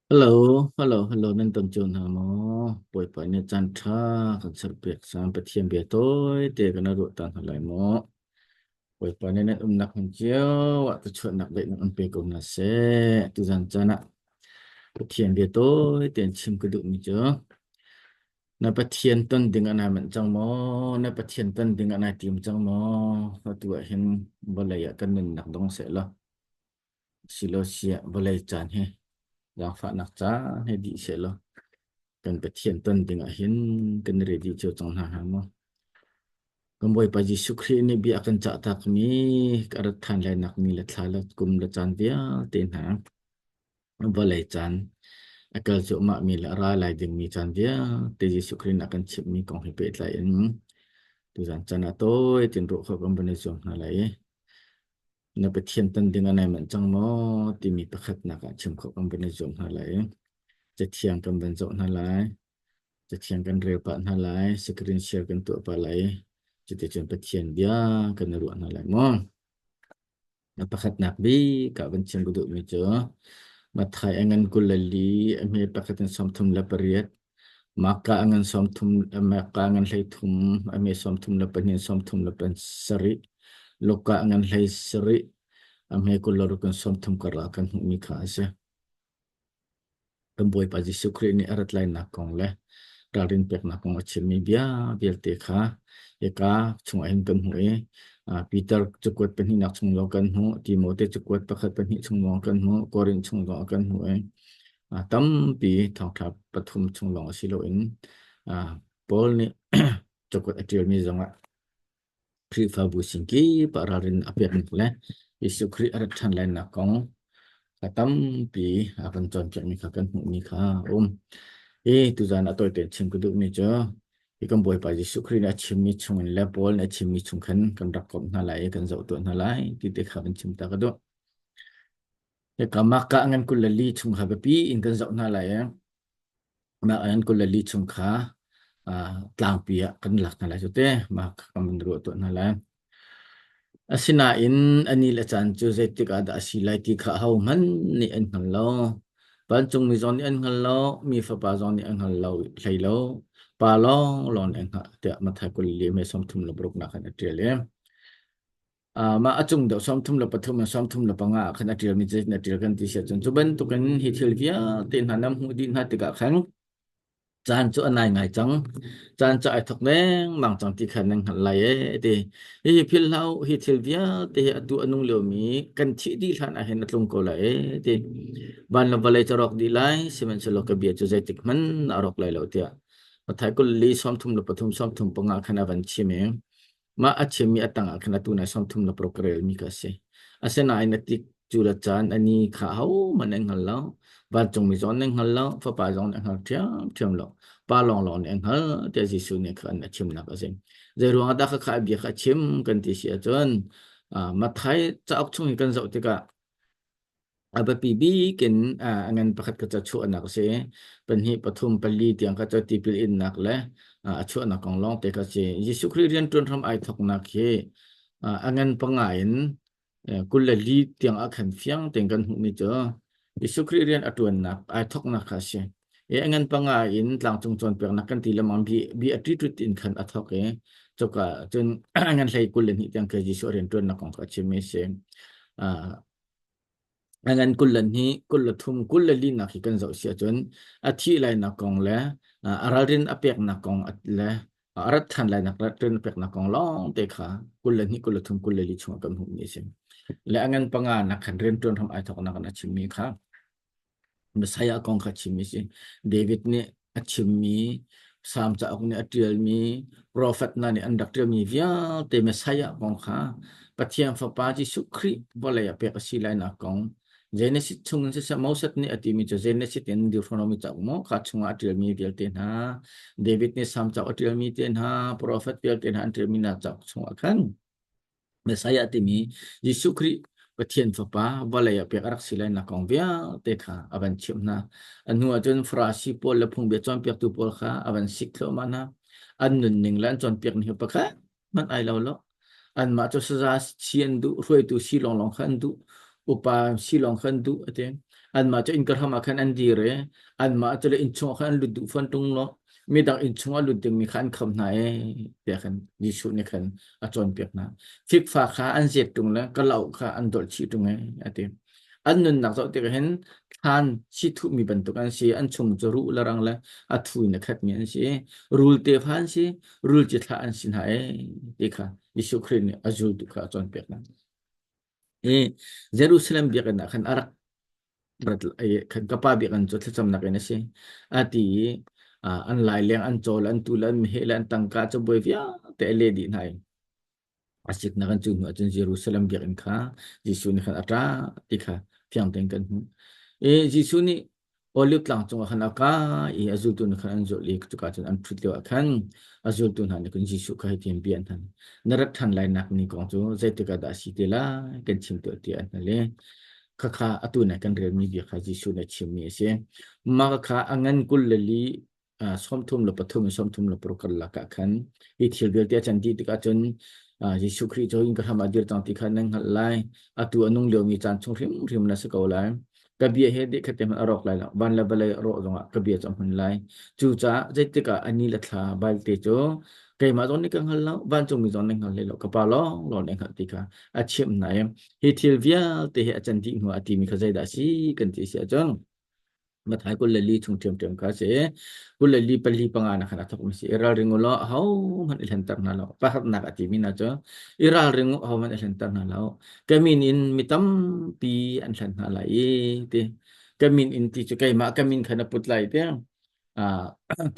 Hello, hello, hello, nan ton cio hna maw? Bawipa nih caan ṭha kan serpiak cang. Pathian bia tawi te kan ruah ta hna lai maw? Bawipa nih nan umnak hmun cio ah thluachuahnak daihnak an pe ko hna seh. Tuzan caan ah Pathian bia tawi tein chim ka duhmi cu na Pathian ton ding ah nai manh cang maw? Na Pathian ton ding ah nai tim cang maw? Atu ah hin vawlei ah kan nunnak dong seh law Silosiah vawlei caan hi zaangfahnak caan he dih sehlaw kan Pathian ton dingah hin kan i ready cio cang hna hnga maw? Kan Bawipa Jesuh Khrih nih bia a kan cah takmi ka rat ṭhan lainak ni le thla le kum le caan vialte hna vawlei caan a kal cuahmahmi le a ra lai dingmi caan vialte Jesuh Khrih nih a kan chimhmi kong he pehtlai in tuzan caan ah tawi tein ruah khawh kan van i zuam hna lai i Na Pathian ton ding ah nai manh cang maw timi pakhatnak ah chim khawh kan van i zuam hna lai. Cathiang kan van zoh hna lai. Cathiang kan rel pah hna lai. Screen share kan tuah pah lai. Cuticun Pathian bia kan i ruah hna lai maw? Na pakhatnak bik ah van chim ka duhmi cu Matthai a ngan 24 a hme pakhat in 38 Maka a ngan 30 Maka a ngan 13 a hme 32 37 Luka a ngan 17 a hme 26 in 30 karah kan hmuhmi kha a si. Kan Bawipa Jesuh Khrih nih a rat lainak kong le ralrin peknak kong a chimmi bia vialte kha hika chungah hin kan hmuh i Peter cakuat pahnihnak chung lawng kan hmuh, Timote cakuat pakhat pahnih chung lawng kan hmuh, Korin chung lawng kan hmuh i tampi thawngṭha pathum chung lawng si loin Paul nih cakuat a ṭialmi zongah Khrihfabu sin kip ah ralrin a peknak le Jesuh Khrih a rat ṭhan lainak kong kha tampi a kan cawnpiakmi kha kan hmuhmi kha a um. Hi tuzan a tawi tein chim ka duhmi cu hi kan Bawipa Jesuh Khrih nih a chimmi chungin le Paul nih a chimmi chung khan kan rak komh hna lai i kan zoh tuah hna lai ti te kha kan chim ta ka duh. Hika Makka ngan 24 chung kha biapi in kan zoh hna lai i mah ngan 24 chung kha tlangpi ah kan lak hna lai cu te mah kha kan ruah tuah hna lai. Asinain a ni le caan cu zeitik ah dah a si lai ti kha ahohmanh nih an hngal lo. Vancungmi zong nih an hngal lo, mi Fapa zong nih an hngal lo hlei lo. Pa lawnglawng nih an hngalh tiah Matthai 24 me 36 nak khan a ṭial i mah a cung deuh 33 in 35 ah khan a ṭialmi cu na ṭial kan ti si ahcun cu bantukin hi thil vialte hna nan hmuh dih hna tikah khan caan cu a nai ngai cang. Caan cu ai thawk lengmang cang ti kha nan hngalh lai ee ti. Hihi philh hlah u, hi thil vialte hi atu a nung liomi kan thih dih hlan ah hin a tlung ko lai ee ti. Van le vawlei cu a rawk dih lai, sihmanhsehlaw ka bia cu zeitik hmanh a rawk lai lo tiah Matthai 24 33 35 khan a van chim i Mah a chimmi a tangah khan atu nai 36 ka relmi kha a si. Asinain a tik cu le caan a ni kha ahohmanh an hngal lo. Vancungmi zong an hngal lo, Fapa zong nih a hngal ṭhiamṭhiam lo. Pa lawnglawng nih an hngalh tiah Jesuh nih khan a chimnak a si. Zei ruangah dah khakha a bia kha a chim kan ti si ahcun Matthai cauk chung i kan zoh tikah A biapi bik in a ngan pakhat kha cu chuahnak a si. Pahnih, pathum, pali tiang kha cu tipil innak le a chuahnak kong lawng te kha a si. Jesuh Khrih rianṭuan hram ai thawknak hi a ngan panga in 24 tiang ah khan fiang tein kan hmuhmi cu Jesuh Khrih rian a ṭuannak ai thawknak kha a si. I a ngan panga in tlangcung cawnpiaknak kan ti lengmang bi bi a ṭiṭut in khan a thawk i cuka cun a ngan hlei 22 tiang kha Jesuh rianṭuannak kong kha a chimmi a si. A ngan 22, 23, 24 nak hi kan zoh si ahcun a thih lainak kong le a ralrin a peknak kong le a rat ṭhan lainak ralrin a peknak kong lawng te kha 22, 23, 24 chungah kan hmuhmi a si. Le a ngan panga nak khan rianṭuan hram ai thawknak in a chimmi kha Messiah kong kha chimmi a si. David nih a chimmi, Salm cauk nih a ṭialmi, profet hna nih an rak ṭialmi vialte Messiah kong kha Pathian Fapa Jesuh Khrih vawlei ah pek a si lainak kong Genesis chung in siseh Moses nih a timi cu Genesis in Deuteronomy cauk maw kha chungah a ṭialmi vialte hna, David nih Salm cauk a ṭialmi te hna, profet vialte hna an ṭialmi hna cauk chungah khan Messiah timi Jesuh Khrih Pathian Fapa vawlei ah pek a rak si lainak kong vialte kha a van chimh hna. A hnu ah cun Farasi pawl le phungbia cawnpiaktu pawl kha a van sik thluahmah hna. An nunning le an cawnpiak ning hi pakhat hmanh ai lo lo. Anmah cu saza si an duh, hruaitu si lawnglawng kha an duh, upa si lawng kha an duh a ti. Anmah cu innka hram ah khan an dir i anmah cu le innchung ah khan an lut duh fawn ṭung lo. Midang innchung ah lut dingmi kha an kham hna ee tiah khan Jesuh nih khan a cawnpiak hna. Fikfa kha an zet ṭung le kalauk kha an dolh chih ṭung ee a ti. An nunnak zoh tikah hin thlan si thuhmi bantuk an si. An chung cu ruh le rang le a thu in a khatmi an si. Rul tefa an si, rul cithlah an si hna ee ti kha Jesuh Khrih nih a zultu kha a cawnpiak hna. I Jerusalem biakinn ah khan a rak rat khan ka pa biakinn cu thlacamnak in a si a ti i an laileng an caw le an tu le an meheh le an tangka cabuai vialte a leh dih hna i a siknak an cu hnu ahcun Jerusalem biakinn kha Jesuh nih khan a ṭah ti kha fiang tein kan hmuh. I Jesuh nih Olive tlang cungah khan a kai i a zultu nih khan an zulh i cuka cun an ṭhut lioah khan a zultu hna nih khan Jesuh kha hitin bia an hal. Na rat ṭhan lainak ni kong cu zeitik ah dah a si te lai kan chim tuah tiah an hal i khakha atu nai kan relmi bia kha Jesuh nih a chimmi a si. Mah kha a ngan 24 33 in 36 karlak ah khan hi thil vialte a can dih tikah cun Jesuh Khrih cu innka hram ah dir cang ti kha nan hngalh lai. Atu a nung liomi caan chung hrimhrim na si ko lai. Ka bia he deh khat te hmanh a rawk lai lo. Van le vawlei a rawh zongah ka bia cu a hmun lai. Cucaah zeitik ah a ni le thla vialte cu keimah zong nih ka hngal lo, vancungmi zong nih hngal hlei lo, ka Pa lawng lawng nih hngalh ti kha a chimh hna i hi thil vialte hi a can dih hnu ah a timi kha zeidah a si kan ti si ahcun Matthai 24 chung ṭhiamṭhiam kha a si. 24 pali panga na khan a thawkmi si. I ralring u law ahohmanh i hlenter hna lo. Pakhatnak a timi hna cu i ralring u ahohmanh i hlenter hna lo. Ka min in mi tampi an hlen hna lai i ti. Ka min in ti cu keimah ka min kha na put lai ti.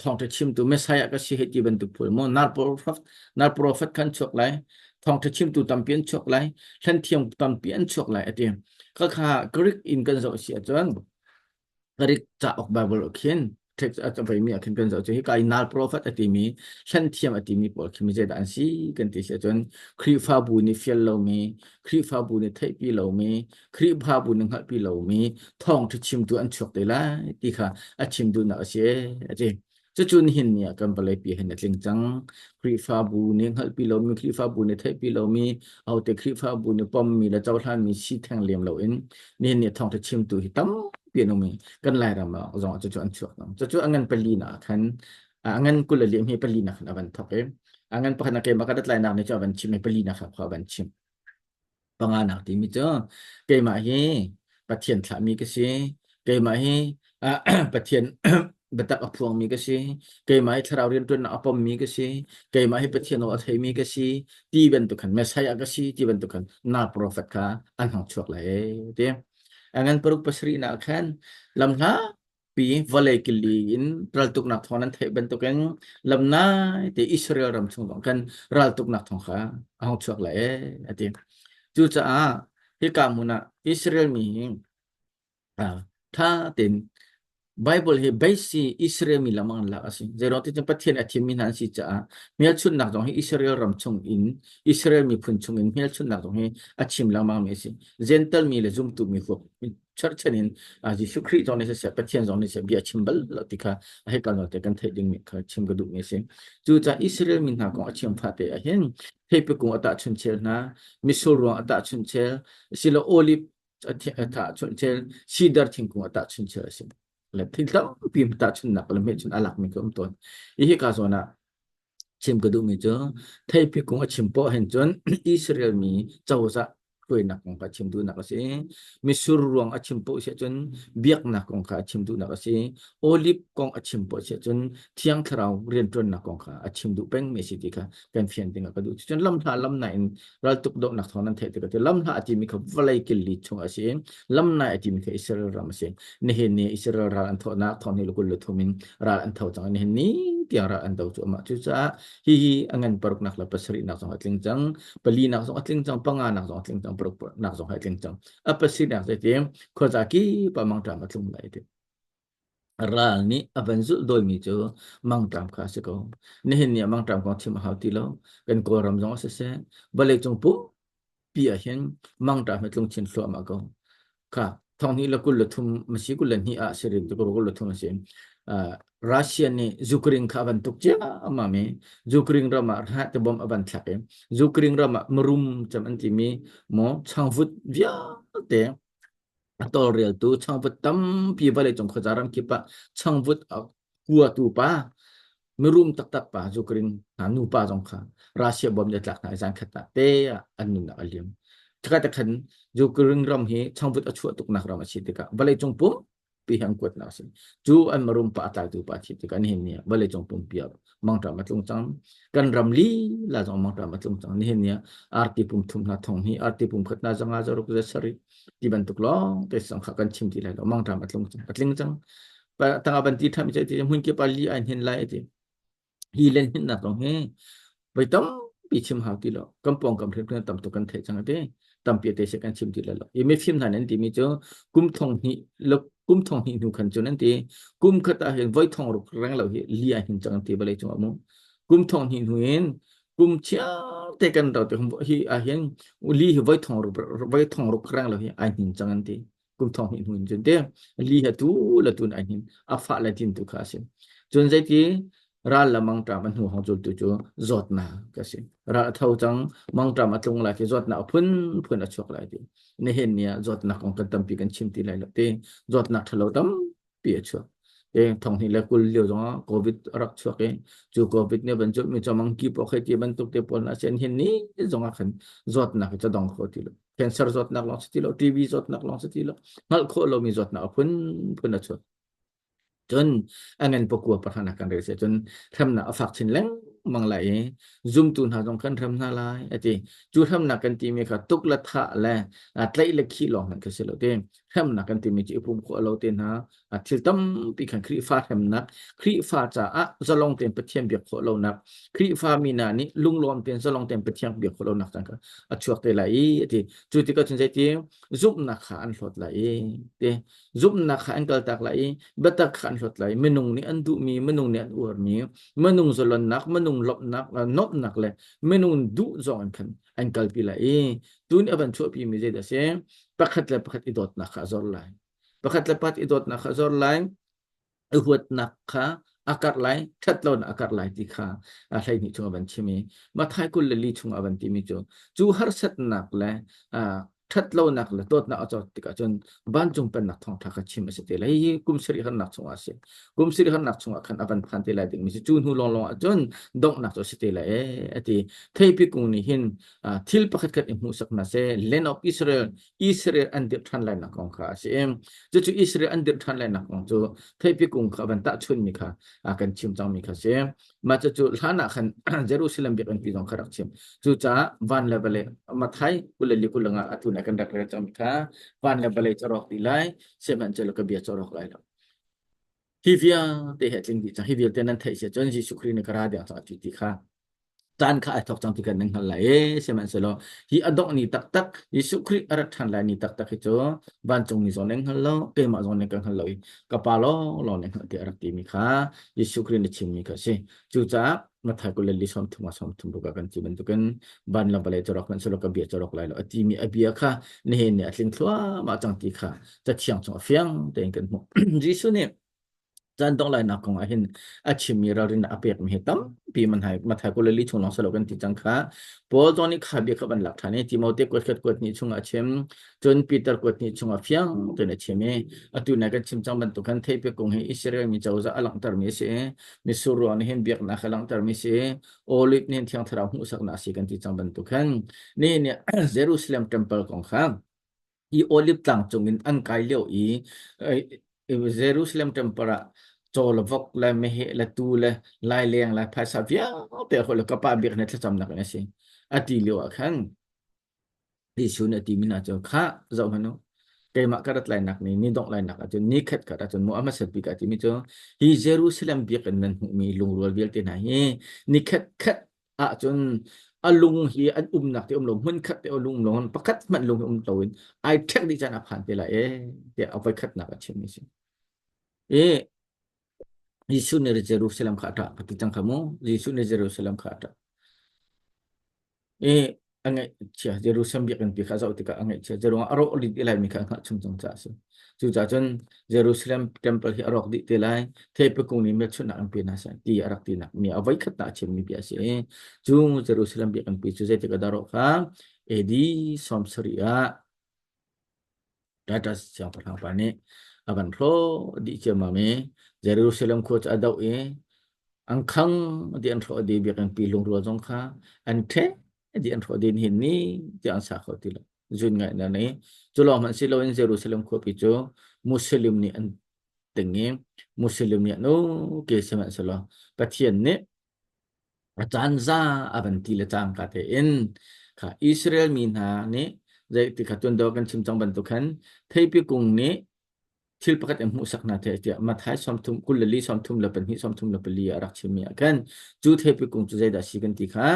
Thawngṭha chimtu Messiah ka si hei ti bantuk phul maw nar prophet nar prophet khan chuak lai thawngṭha chimtu tampi an chuak lai hlenthiam tampi an chuak lai a ti. Khakha Greek in kan zoh si ahcun Greek cauk Bible ah khin text a veimi ah khin kan zoh cu hika i nal prophet a timi hlenthiam a timi pawl khi mi zeidah an si kan ti si ahcun Khrihfabu nih fial lomi Khrihfabu nih theihpi lomi Khrihfabu nih hngalhpi lomi thawngṭha chimtu an chuak te lai ti kha a chim duhnak a si a ti. Cucu nihin ni ah kan vawleipi hin a tling cang. Khrihfabu nih hngalhpi lomi, Khrihfabu nih theihpi lomi, ahote Khrihfabu nih pommi le cohlanmi si theng lem loin nihin ni thawngṭha chimtu hi tampi an um i kan Lairam ah zong ah cucu an chuak cang. Cucu a ngan pali nak ah khan a ngan 20 le hme pali nak khan a van thawk i a ngan pakhat nak keimah ka rat nih cu a van chim i pali nak kha a van chim. Panganak timi cu keimah hi Pathian thlahmi ka si. Keimah hi Pathian biatak a phuangmi ka si. Keimah hi thlarau rianṭuannak a pommi ka si. Keimah hi Pathian aw a theimi ka si. Ti bantuk khan Messiah ka si ti bantuk khan na prophet kha an hong chuak lai ee ti. A ngan paruk pasarih nak khan lamhla pi vawlei kili in raltuknak thawng nan theih bantukin lamnai te Israel ram chung zong khan raltuknak thawng kha a hung chuak lai ee a ti. Cucaah hika hmun ah Israel mi hi tha tein Bible hi base Israel mi lamang an lak a si. Zeiruang ti cun Pathian a thimmi hna an si caah hmelchunhnak zong hi Israel ram chung in Israel miphun chung in hmelchunhnak zong hi a chim lengmang mi a si. Gentle mi le zumtu mi huap cherhchan in Jesuh Khrih zong nih siseh Pathian zong nih siseh bia chim bal lo ti kha a hei kal te kan theih dingmi kha chim ka duhmi a si. Cucaah Israel mi hna kong a chim fate ah hin theipi kung a tahchun chel hna, mitsur ruang a tahchun chel, silo olive a tahchun chel, sidar thingkung a tahchun chel a si. Le thil tampi tahchunnak le hmehchun a lakmi ka um tawn. Hi hika zawn ah chim ka duhmi cu theipi kung a chim poah hin cun Israel mi cozah hruainak kong kha chim duhnak a si. Misur ruang a chim poah si ahcun biaknak kong kha a chim duhnak a si. Olive kong a chim poah si ahcun Thiang Thlarau rianṭuannak kong kha a chim duh pengmi a si ti kha kan fian ding ah ka duh. Cun lamhla lamnai in raltuk dohnak thawng nan theih tikah lamhla a timi kha vawlei killi chung a si i lamnai a timi kha Israel ram a si. Nihin ni Israel ral an thawhnak thawng ni 23 in ral an tho cang nihin ni tiang ral an do cu amah cucaah hihi a ngan paruknak le pasarihnak zong a tling cang palinak zong a tling cang panganak zong a tling cang paruknak zong a tling cang a pasarihnak zeiti khuaza kip ah mangṭam a tlung lai ti ral nih a van zulh dawimi cu mangṭam kha a si ko nihin ni ah mangṭam kong chim a hau ti lo kan kawlram zong a siseh vawleicung pumpi ah hin mangṭam hi tlung chin thluahmah ko kha thonghnih le 23 masi 22 ah sirin tu 23 a si Russia nih Ukraine kha a van tuk ciammam i Ukraine ram ah rah te bom a van thlak i Ukraine ram ah marum cam an timi maw changvut vialte. A tawlreltu changvut tampi vawleicung khuaza ramkip ah changvut a kuatu pa mirum taktak pa Ukraine hna nupa zong kha Russia bom nih a tlak hna i zan khat ah te ah an nunnak a liam. Thaka te khan Ukraine ram hi changvut a chuah tuknak ram a si tikah vawleicung pumpi hi an kuatnak a si. Cu an mirum pa a tlaitu pa a thih tikah nihin ni ah vawleicung pumpi ah mangṭam a tlung cang. Kan ram lila zong mangṭam a tlung cang. Nihin ni ah arti pum thum hna thong hi arti pum khat hna zanga zaruk za sarih ti bantuk lawng te sang kha kan chim ti lai lo mangṭam a tlung cang a tling cang tanga ban ti tham ti hmun kip ah li ai hnin lai ti hi len hin nak zong hi voi tampi chim hau ti lo kan pawngkam hrim tam tuk kan theih cang ati tampi te se kan chim ti lo i mifim hna nan ti mi cu kum thong hnih kum thong hnih hnu khan cun an ti kum khat ah hin voi thong ruk reng lo hi li ai hin cang ti vawlei cung ah mu kum thong hnih hnu in kum chiar te kan rau te hi ah hin li hi voi thong ruk voi thong ruk reng lo hi ai hnin cang an ti kum thong hnih hnu in cun te li ha tu la tun ai hnin a fa le tin tu kha a si cun zeiti ral la mangṭam a hnu hong cul tu cu zawtnak ka si ral a tho cang mangṭam a tlung lai khi zawtnak a phun phun a chuak lai ti nihin ni ah zawtnak kong kan tampi kan chim ti lai lo ti zawtnak ṭhalo tam pi a chuak. E thong hnih le 20 lio zongah COVID a rak chuak i cu COVID nih van mi cu monkey pox hei ti bantuk te pawl na sen hin ni zongah khan zawtnak hi ca dong kho ti lo. Cancer zawtnak lawng si ti lo, TB zawtnak lawng si ti lo, hngalh khawh lomi zawtnak a phun phun a chuak. Cun a ngan pakua pahra kan rel si cun hremnak a fak chin lengmang lai i zumtu hna zong kan hrem hna lai a ti. Cu hremnak kan timi kha tuk le thah le tlaih le khih lawng hmanh kha si lo ti. Hremnak kan timi cu i pum khawh lo te hna thil tampi khan Khrihfa hremnak Khrihfa caah zalong tein Pathian biak khawh lonak Khrihfa mi hna nih lunglawm tein zalong tein Pathian biak khawh lonak caan kha a chuak te lai i a ti. Cu tikah cun zeiti zumhnak kha an hlawt lai i ti zumhnak kha an kaltak lai i biatak kha an hlawt lai minung nih an duhmi minung nih an uarmi minung zalonnak minung lawmhnak nuamhnak le minung duh zawng in khan an kalpi lai i tun a van chuahpi mi zeidah a si pakhat le pakhat i dawtnak kha a zor lai pakhat le pakhat i dawtnak kha a zor lai i huatnak kha a karh lai ṭhat lonak a karh lai ti kha a 12 chung a van chim i Matthai 24 chung a van timi cu cu harsatnak le ṭhat lonak le dawtnak a cawt tikah cun vancung pennak thawngṭha kha chim a si te lai hi kum sarih harnak chungah a si kum sarih harnak chungah khan a van phan te lai dingmi si cu hnu lawnglawng ah cun donghnak cu a si te lai ee a ti theipi kung nih hin thil pakhat khat i hmuhsak hna seh land of Israel Israel an dirh ṭhan lainak kong kha a si cucu Israel an dirh ṭhan lainak kong cu theipi kung kha van tahchunmi kha kan chim cangmi kha si mah cucu hlan ah khan Jerusalem biakinn pi zong kha rak chim cucaah van le vawlei Mathai 24 20 atu na kan rak rel cangmi kha van le vawlei cu rawk dih lai sihmanhsehlaw ka bia cu rawk lai lo hi vialte he tling dih cang hi vialte nan theih si cun Jesuh Khrih nih ka ra deng cang a ti ti kha caan kha ai thawk cang ti kan nan hngalh lai e sihmanhsehlaw hi a dongh ni taktak Jesuh Khrih a rat ṭhan lai ni taktak hi cu vancung mi zong nan hngal lo keimah zong nan ka hngal lo i ka pa lawng lawng nan hngalh tiah a rak timi kha Jesuh Khrih nih chimmi kha a si cucaah Matthai 24 30 ah 30 ruk ah kan ti bantukin van le vawlei cu rawk hmanhsehlaw ka bia cu rawk lai lo a timi a bia kha nihin ni a tling thluahmah cang ti kha cathiang chung a fiang tein kan hmuh Jesuh nih caan dong lainak kong ah hin a chimmi ralrin a pekmi hi tampi man hai Matthai 24 chung lawng salo kan ti cang kha Paul zong nih kha bia kha van lak ṭhan i Timote kuat khat kuat hnih chung ah a chim cun Peter kuat hnih chung ah fiang tein a chim i atu nai kan chim cang bantuk khan theipi kung hi Israel mi cozah a langhtermi a si i mitsur ruang nih hin biaknak a langhtermi a si i olive nih hin Thiang Thlarau hmuhsaknak a si kan ti cang bantuk khan nihin ni Jerusalem temple kong kha hi Olive tlang cungin an kai lio i Jerusalem temple ah caw le vok le meheh le tuu le laileng le phaisa vialte hoi le kapa biak ne thlacamnak in a si a ti lio ah khan Jesuh nih a ti mi hna cu khah zoh hmanh u keimah ka rat lainak ni ni dongh lainak ahcun ni khat khat ahcun mu a hmasat bik ah timi cu hi Jerusalem biakinn nan hmuhmi lungrual vialte hna hi ni khat khat ahcun a lung hi an umnak te um lo hmun khat te lung lo pakhat hmanh lung hi um lo in ai ṭhek dih caan a phan te lai e tiah a voi khatnak a chimmi si. I Jesuh nih Jerusalem kha a ṭah ka ti cang kha mu Jesuh nih Jerusalem kha a ṭah. I a ngaihchia Jerusalem biakinn pi kha a zoh tikah a ngaihchia zeruangah a rawh dih ti laimi kha a hngalh chung cang caah a si. Cucaah cun Jerusalem temple hi a rawk dih te lai theipi kung nih hmelchunhnak an pe hna seh ti a rak tinak mi a voikhatnak a chimmi bia a si i cu Jerusalem biakinn pi cu zeitik ah dah rawh kha AD 70 ah. Titus siangpahrang pa nih a van hrawh dih ciammam i Jerusalem khua cu a doh i an khang dih an hrawh dih biakinn pi lungrual zong kha an ṭheh dih an hrawh dih nihin ni tiah an sa kho ti lo zun ngai na nei cu lawng hmanh si loin Jerusalem khuapi cu Muslim nih an ting i Muslim nih an ke sihmanhsehlaw Pathian nih a caan za a van ti le cangka tein kha Israel mi hna nih zei ti kha tuan deuh kan chim cang bantuk khan theipi kung nih thil pakhat in hmuhsak hna the tiah Matthai 30 24 32 34 ah a rak chimmi ah khan cu theipi kung cu zeidah si kan ti kha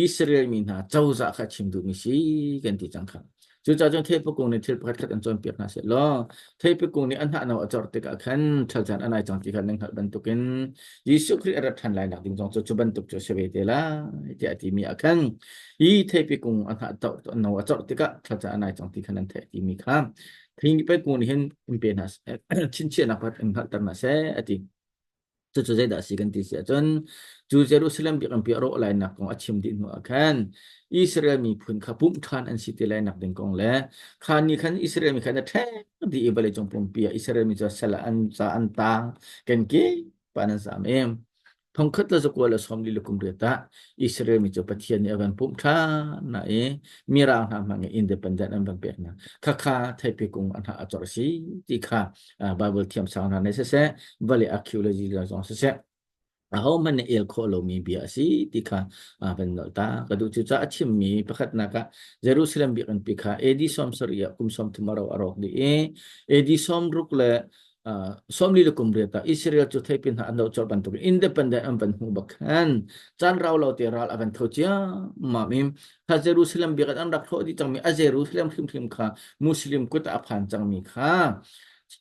Israel mi hna cozah kha chim duhmi si kan ti cang kha. Cucaah cun theipi kung nih thil pakhat khat an cawnpiak hna seh law theipi kung nih a hnah no a corh tikah khan ṭhal caan a nai cang ti kha nan hngalh bantukin Jesuh Khrih a rat ṭhan lai nak ding zong cu cu bantuk cu a si ve te lai tiah a timi ah khan hi theipi kung a hnah no a corh tikah ṭhal caan a nai cang ti kha nan theih timi kha theipi kung nih hin in pe hna chinchiahnak pakhat in hngalhter hna seh a ti. Cucu zeidah a si kan ti si ahcun cu Jerusalem biakinn a rawh lainak kong a chim dih hnu ah khan Israel miphun kha pumh ṭhan an si ti lainak ding kong le kha ni khan Israel mi kha na ṭhek dih i vawleicung pumpi ah Israel mi cu sal ah an ca an taang kan ki pa nan zam i thongkhat le zakua le sawmli le kum riat ah Israel mi cu Pathian nih a van pumh ṭhan hna i mirang hna hmang in independent an van pek hna khakha theipi kung an a cor si ti kha Bible thiamsang hna nih siseh vale archaeology zong siseh ahohmanh nih el khawh lomi bia a si ti kha van nolh ta ka duh. Cucaah a chimmi pakhatnak ah Jerusalem biakinn pi kha AD 70 ah kum 30 a ro a rawk dih i AD 60 le 40 le kum riat ah Israel cu theipin hna an doh colh bantuk independent an van hmuh bak khan caan rau lo te ral a van tho ciammam i kha Jerusalem biakinn an rak hrawh dih cangmi a Jerusalem hrimhrim kha Muslim kut ah a phan cangmi kha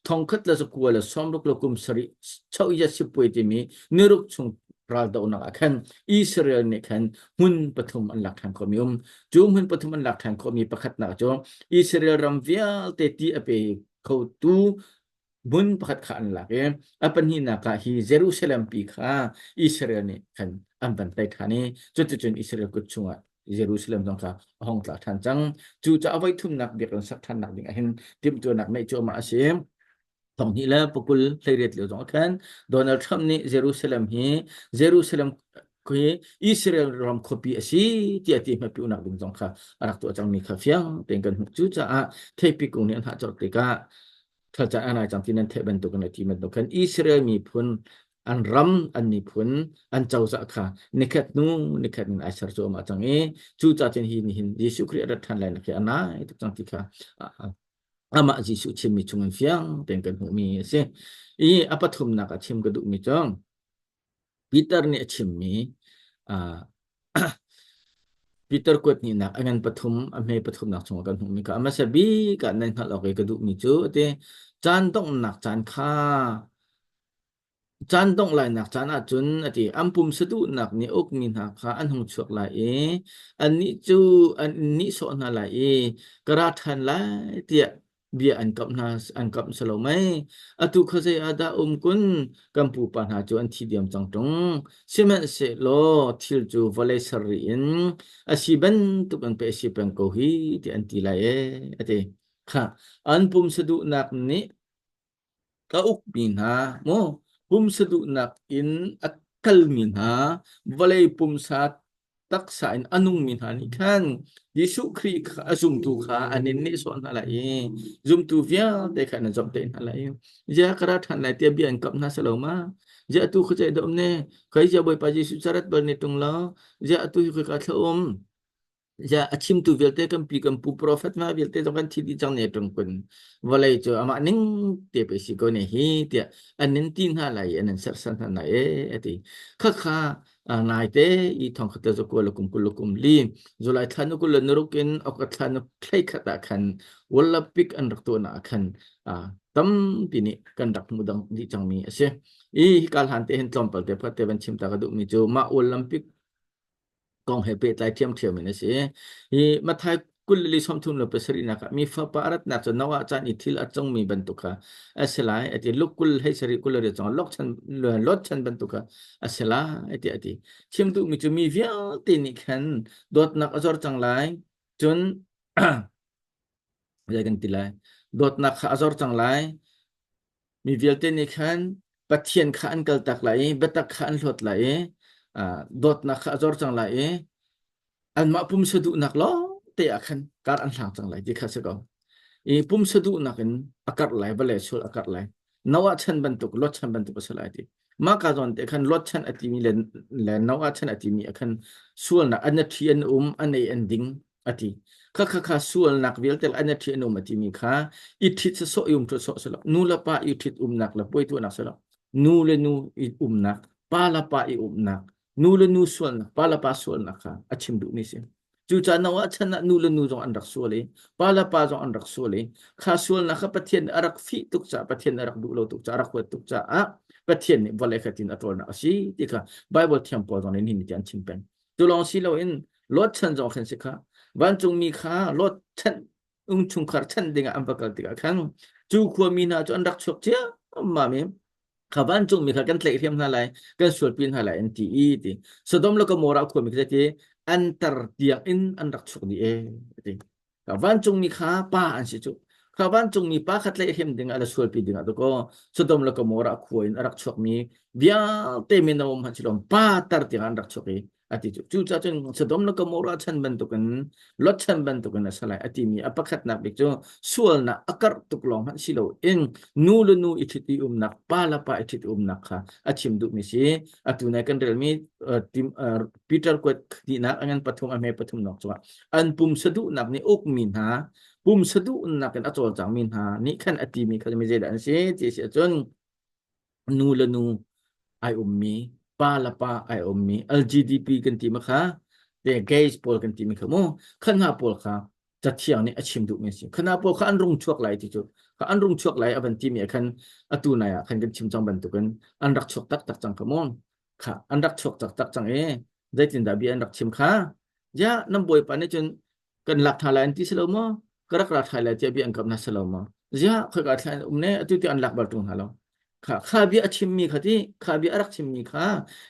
thongkhat le zakua le sawmruk le kum sarih choh sipuai timi niruk chung raldohnak ah khan Israel nih khan hmun pathum an lak ṭhan khawhmi um. Cu hmun pathum an lak ṭhan khawhmi pakhatnak cu Israel ram vialte ti a pe khotu hmun pakhat kha an lak i a pahnihnak ah hi Jerusalem pi kha Israel nih khan an van tei ṭhan i cuticun Israel kut chungah Jerusalem zong kha a hong tla ṭhan cang. Cucaah voi thumnak biakinn sak ṭhannak ding ah hin timhtuahnak neih cuahmah a si. Thonghnih le pakul hleiriat lio zong ah khan Donald Trump nih Jerusalem hi Jerusalem khi Israel ram khuapi a si tiah ti hmapi unak ding zong kha a rak tuah cangmi kha fiang tein kan hmuh. Cucaah theipi kung nih an hah colh tikah thalcaan a nai cang ti nan theih bantuk in a ti bantuk khan Israel miphun an ram an miphun an cozah kha nikhat hnu nikhat in ai ser cuahmah cang i cucaah cun hi nihin Jesuh Khrih a rat ṭhan lai nak hi a nai tuk cang ti kha amah Jesuh chimmi chungin fiang tein kan hmuhmi a si. I a pathumnak ah chim ka duhmi cu Peter nih a chimmi Peter kuat hnihnak a ngan pathum a hme pathumnak chungah kan hmuhmi kha a hmasa bik ah nan hngalh awk i ka duhmi cu a ti. Caan donghnak caan kha caan dongh lainak caan ahcun a ti an pumsa duhnak nih ukmi hna kha an hung chuak lai i annih cu an in nihsawh hna lai i ka ra ṭhan lai tiah bia an kamh hna an kamh si lo mei? Atu khuazei ah dah um kun? Kan pupa hna cu an thi diam cang ṭung. Sihmanhsehlaw thil cu vawlei ser rih in a si bantuk in pei a si peng ko hi ti an ti lai ee a ti. Kha an pumsa duhnak nih ka ukmi hna maw pumsa duhnak in a kalmi hna vawlei pumsa taksa in a nungmi hna nih khan Jesuh Khrih kha a zumtu kha an in nehsawh hna lai i zumtu vialte kha an zawmhtaih hna lai i zia ka ra ṭhan lai tiah bia an kamh hna salo ma? Zia atu khuacei dah um ne? Khoi zia Bawipa Jesuh carat bal ne ṭung lo? Zia atu hi khoi ka thla um? Ya a chimtu vialte kan pi kan pu profet ma vialte zong kan thi dih cang ne ṭung kun vawlei cu amah ning te pe si ko ne hi tiah an nin ti hna lai i an in serhsat hna lai e ati khakha naite i thong khat le kul le kum kul le kum li July thla nu kul le naruk in August thla nu thlei khat ah khan Olympic an rak tuah ah khan tampi nih kan rak hmu dang dih cangmi a si i hika hlan te hin tlawmpal te phat te van chim ta ka duhmi cu mah Olympic kong he pehtlai ṭhiamṭhiam in a si. Hi Matthai 24 37 nak ah mi fapa a ratnak cu Noah caan i thil a cungmi bantuk kha a si lai a ti. Luke 20 hlei sarih 28 cang Lot chan Lot chan bantuk kha a si lai tiah a ti. Chim duhmi cu mi vialte nih khan dawtnak a zor cang lai. Cun zei kan ti lai? Dawtnak kha a zor cang lai. Mi vialte nih khan Pathian kha an kaltak lai i biatak kha an hlawt lai i dawtnak kha a zor cang lai i anmah pumsa duhnak lawng te ah khan kar an hlang cang lai ti kha si ko. I pumsa duhnak in a karh lai, vawlei sual a karh lai. Noah chan bantuk, Lot chan bantuk a si lai ti. Mah ka zawn te khan Lot chan a timi le, le Noah chan a timi ah khan sualnak an a ṭhi an um, an ei an ding a ti. Kha kha kha sualnak vialte an a ṭhi an um a timi kha i ṭhit sawsawh i um ṭhut sawh si lo. Nu le pa i ṭhit umnak le puai tuahnak si lo. Nu le nu i umnak, pa le pa i umnak, nu le nu sualnak, pa le pa sualnak kha a chim duhmi si. Cucaah Noah chan ah nu le nu zong an rak sual i pa le pa zong an rak sual i kha sualnak kha Pathian nih a rak fih tuk caah Pathian nih a rak duh lo tuk caah a rak huat tuk caah Pathian nih vawlei kha tin a ṭawlnak a si ti kha Bible thiam pawl zong nih nihin ni an chim peng. Cu lawng si loin Lot chan zong khan si kha vancungmi kha Lot chan ungchungkhar chanh dingah an va kal tikah khan cu khuami hna cu an rak chuak ciammam i kha vancungmi kha kan tlaihhrem hna lai kan sualpi hna lai an ti i ti Sodom le Gomorrah khuami kha ti an tar tiang in an rak chuak dih e ti kha vancungmi kha pa an si cu kha vancungmi pa kha tlaihhrem dingah le sualpi dingah to ko Sodom le Gomorrah khua in a rak chuakmi vialte mino hmanh silom pa tar tiang an rak chuak i a ti cu cucaah cun Sodom le Gomorrah chan bantukin Lot chan bantukin a si lai a timi a pakhatnak bik cu sualnak a karh tuk lawng hmanh si loin nu le nu i ṭhit i umnak pa le pa i ṭhit i umnak kha a chim duhmi si atu nai kan relmi Peter kuat hnihnak a ngan pathum a hme pathum nak cungah an pumsa duhnak nih ukmi hna pumsa duhnak in a cawlcangmi hna nih khan a timi kha mi zeidah an si ti si ahcun nu le nu ai ummi pa le pa ai ummi LGDP kan ti ma kha te gays pawl kan ti mi kha mu khan hna pawl kha cathiang nih a chim duh mi si khana pawl kha an rung chuak lai ti cu kha an rung chuak lai avan ti mi ah khan atu nai ah khan kan chim cang bantukin an rak chuak tak tak cang kha mu kha an rak chuak tak tak cang e zeitindah bia an rak chim kha ya nan bawipa nih cun kan lak hna lai an ti si lo maw ka rak ra thai lai tiah bia an kamh hna si lo maw ziah khoika thla an um ne atu tiang an lak bal ṭung hna lo kha kha bia a chimmi kha ti kha bia a rak chimmi kha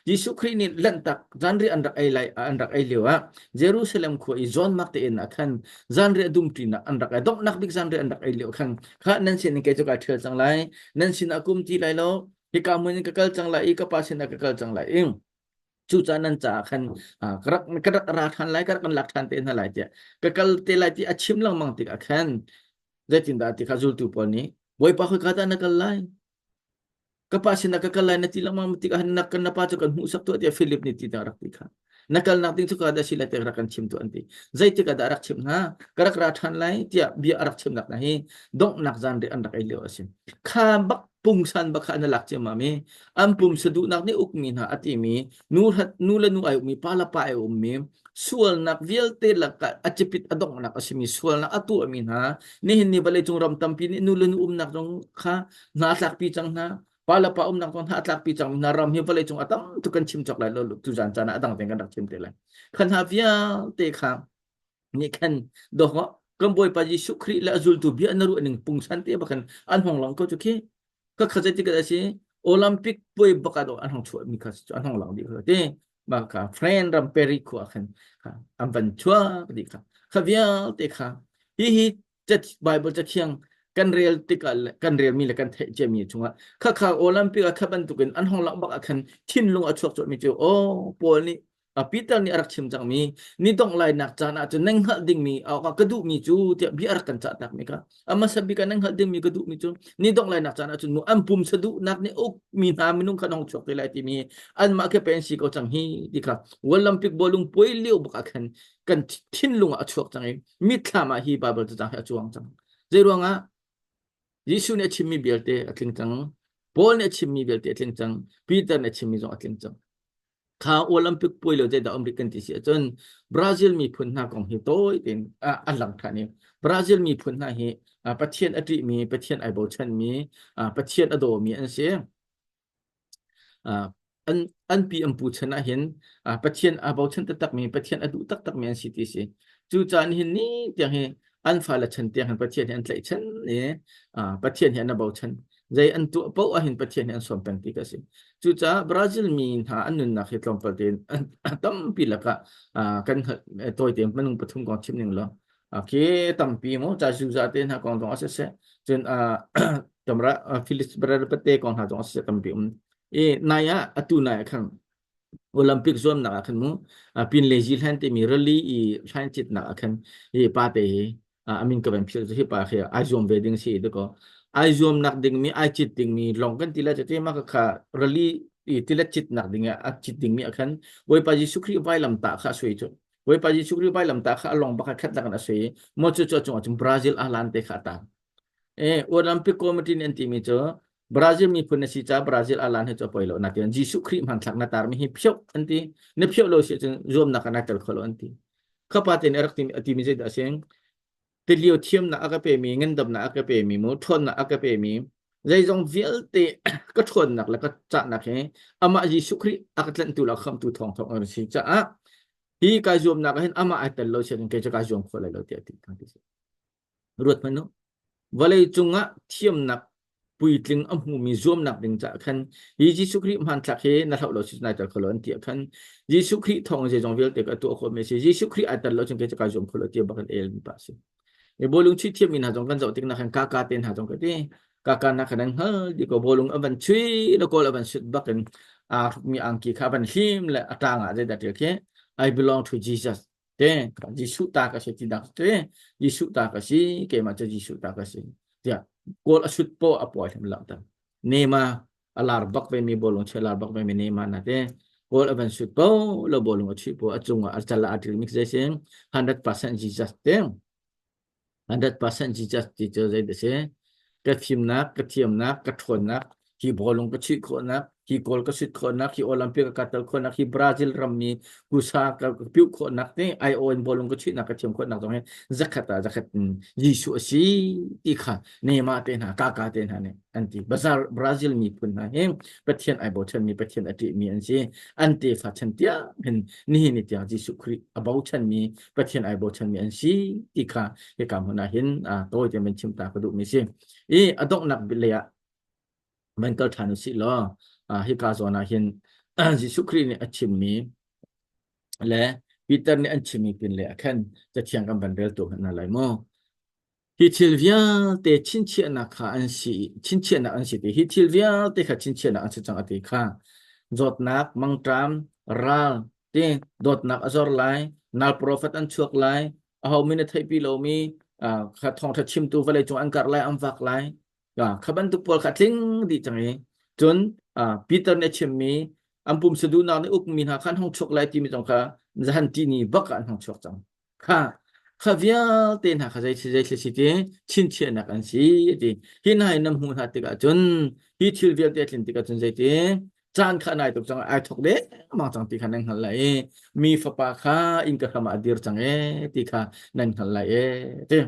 Jesuh Khrih nih lanhtak zanriah an rak ei lai an rak ei lio ah Jerusalem khua i John Mark te inn ah khan zanriah dumṭinak an rak ei donghnak bik zanriah an rak ei lio khan kha nan sin in kei cu kai ṭhial cang lai nan sinah kum ti lai lo hika hmun in ka kal cang lai i ka pa sinah ka kal cang lai i cucaah nan caah khan ka rak ka rak ra ṭhan lai ka rak kan lak ṭhan te hna lai tiah ka kal te lai ti a chim lengmang tikah khan zeitindah ti kha zultu pawl nih Bawipa khoika dah na kal lai ka pa sinah ka kal lai na ti lengmang tikah na kan na pa cu kan hmuhsak tuah tiah Philip nih ti rak ti kha na kalnak ding cu ka dah si lai tiah rak kan chim tuah an ti zeitik ah dah rak chim hna ka rak ra ṭhan lai tiah bia a rak chimnak hna hi donghnak zan ri an rak ei lio a si kha bak pungsan bak kha an lak ciammam i an pumsa duhnak nih ukmi hna a timi nu nu le nu ai ukmi pa le pa ai ummi sualnak vialte lakah a cipit a donghnak a simi sualnak a tuahmi hna nihin ni vawleicung ram tampi nih nu le nu umnak zong kha hna a tlakpi cang hna pa le pa umnak zong hna a tlakpi cang hna ram hi vawleicung a tam tuk kan chim cawk lai lo tu zan caan ah a dang tein kan rak chim te lai kha hna vialte kha nih khan doh kan Bawipa Jesuh Khrih le a zultu bia na ruah ning pungsan te bakan an hong lang ko chu khi ka kha zei tik a si Olympic puai baka do an hong chuah mi kha an hong lang di kha te ma ka friend ram peri khua khan an van chuak di kha kha vialte kha hi hi Bible cathiang kan rel tikah kan relmi le kan theih ciami chungah kha kha Olympic ah kha bantukin an hong lang bak ah khan thinlung a chuak mi cu oh Paul nih Peter nih a rak chim cangmi ni dongh lainak caan ah cun nan hngalh dingmi ka duhmi cu tiah bia a rak kan cahtak mi kha a hmasa bik ah nan hngalh dingmi ka duhmi cu ni dongh lainak caan ah cun mu an pumsa duhnak nih ukmi hna minung kha nong chuak te lai timi anmah ke pen si ko cang hi ti kha Olympic bawlung puai lio bak ah khan kan thinlung ah a chuak cang i mitthlam ah hi Bible cacang hi a cuang cang zei ruangah Jesuh nih a chimmi vialte a tling cang Paul nih a chimmi vialte a tling cang Peter nih a chimmi zong a tling cang kha Olympic puai lo zeidah um rih kan ti si ahcun Brazil miphun hna kong hi tawi tein an lang ṭhan i Brazil miphun hna hi Pathian a ṭihmi Pathian ai bochanmi Pathian a dawmi an si an an pi an pu chan ah hin Pathian aa bochan taktakmi Pathian a duh taktakmi an si ti si cu caan hin ni tiang hi an fale chan tiang hin Pathian hi an tlaihchan i Pathian hi an bochan zei an tuah paoh ahhin Pathian hi an sawm peng ti ka si cucaah Brazil mi hna an nunnak hi tlawmpal tein tampi lakah kan tawi tein minung pathum kong chim ning law. Khi tampi mu cha zuza te hna kong zong a siseh cun tamra Phyllis Pate kong hna zong a siseh tampi um. I nai ah atu nai ah khan Olympic zuamnak ah khan mu pin le zi hlan timi rally i hlan citnak ah khan hi pa te hi amin ka van philh hi pa khi ai zuam ve ding si te ko ai zuamnak ding mi ai cit ding mi long kan ti la te ma ka kha rally i tilet citnak ding a cit ding mi ah khan Bawipa Jesuh Khrih vailam ta kha sui cu Bawipa Jesuh Khrih vailam ta kha along baka khat lakan a sui mo cu cu chung ah Brazil ahlan te kha ta e Olympic Committee an ti mi cu Brazil miphun na si ca Brazil alan hi cu poi lo na ti Jesuh Khrih hmanthlak na tar mi hi phioh an ti na phioh lo si cun zuamnak ah na tel kho lo an ti khapa te nih a rak ti a ti mi zeidah a si tilio thiamnak a ka pe mi ngandamnak a ka pe mi mu ṭhawnnak a ka pe mi zeizong vialte ka ṭhawnnak le ka cahnak hi amah Jesuh Khrih a ka tlanhtu le a khamtu thawng thawng an si caah hi kai zuamnak ah hin amah ai tel lo sian kei cu kai zuam kho lai lo tiah ti ti Ruat hmanh u. Vawlei cungah thiamnak puitling a hmumi zuamnak ding caah khan hi Jesuh Khrih hmanthlak hi na hloh lo si nai tel kho lo an ti ah khan Jesuh Khrih thawng zeizong vialte ka tuah khawh mi si Jesuh Khrih ai tel lo cun kei cu kai zuam kho lo ti bak in el mi pa si. I bawlung chuih thiam mi hna zong kan zoh tik na khan kaka te hna zong ka ti kaka na khan an hngal di ko bawlung a van chui na kawl a van sut bak in aa hrukmi angki kha a van hlim le a tang ah zeidah tial khi I belong to Jesus te Jesuh ta ka si ti dak te Jesuh ta ka si keimah cu Jesuh ta ka si tiah goal a sut po a puai hlam lang ta Nema a lar bak ve mi bolung che lar bak ve mi Nema na te goal a van sut po lo bolung a chuih po a cungah a cal a til mix zai sin 100% Jesus te 100% Jesus ti cu zei dah si? Ka fimnak, ka thiamnak, ka ṭhawnnak, hi bawlung ka chuih khawhnak, hi goal ka sut khawhnak, hi Olympic ka tel khawhnak, hi Brazil rammi kusa ka piuh khawhnak te IO in bawlung ka chuihnak ka thiam khawhnak zong hi zakhat ah zakhat in Jesuh a si ti kha Neymar te hna, Kaka te hna nih an ti. Bazar Brazil miphun hna hi Pathian ai bochanmi, Pathian a ṭihmi an si. An tefa chan tiang hin nihin ni tiang Jesuh Khrih a bochanmi Pathian ai bochanmi an si ti kha hika hmun ah hin tawi te man chim ta ka duhmi si. I a donghnak lei ah man kal ṭhan usih law hika zawn ah hin Jesuh Khrih nih a chimmi le Peter nih an chimmi pin le ah khan cathiang kan van rel tu hna lai mu. Hi thil vialte chinchiahnak kha an si chinchiahnak an si ti hi thil vialte kha chinchiahnak an si cang a ti kha zawtnak mangṭam ral ti dawtnak a zor lai nal profet an chuak lai aho min a theihpi lomi kha thawngṭha chimtu vawlei cung an karh lai an vak lai kha bantuk pawl kha tling dih cang i cun Peter nih a chimmi an pumsa duhnak nih ukmi hna kha an hung chuak lai timi zong kha zahan ti ni bak ah an hung chuak cang Kha kha vialte hna kha zei zei thil si ti chinchiahnak an si ti hi hna hi nan hmuh hna tikah cun hi thil vialte a tlin tikah cun zeiti caan kha nai tuk cang ai thok dengmang cang ti kha nan hngalh lai i mi fapa kha innka hram ah a dir cang e ti kha nan hngalh lai e ti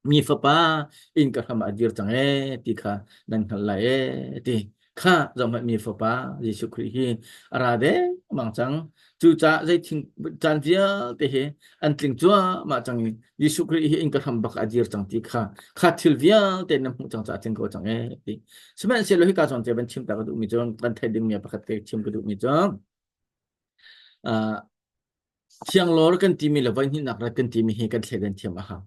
Mi fapa inn ka hram ah a dir cang ee ti kha nan hngalh lai ee ti kha zohhmanh mi fapa Jesuh Khrih hi a ra dengmang cang. Cucaah zei thing caan vialte hi an tling cuahmah cang i Jesuh Khrih hi inn ka hram bak ah a dir cang ti kha kha thil vialte nan hmuh cang caah tling ko cang ee ti. Sihmanhsehlaw hika zawn te van chim ta ka duhmi cu kan theih dingmi pakhat te chim ka duhmi cu uh, Thianglawr kan timi le voihnihnak rat kan timi hi kan thleidan thiam a hau.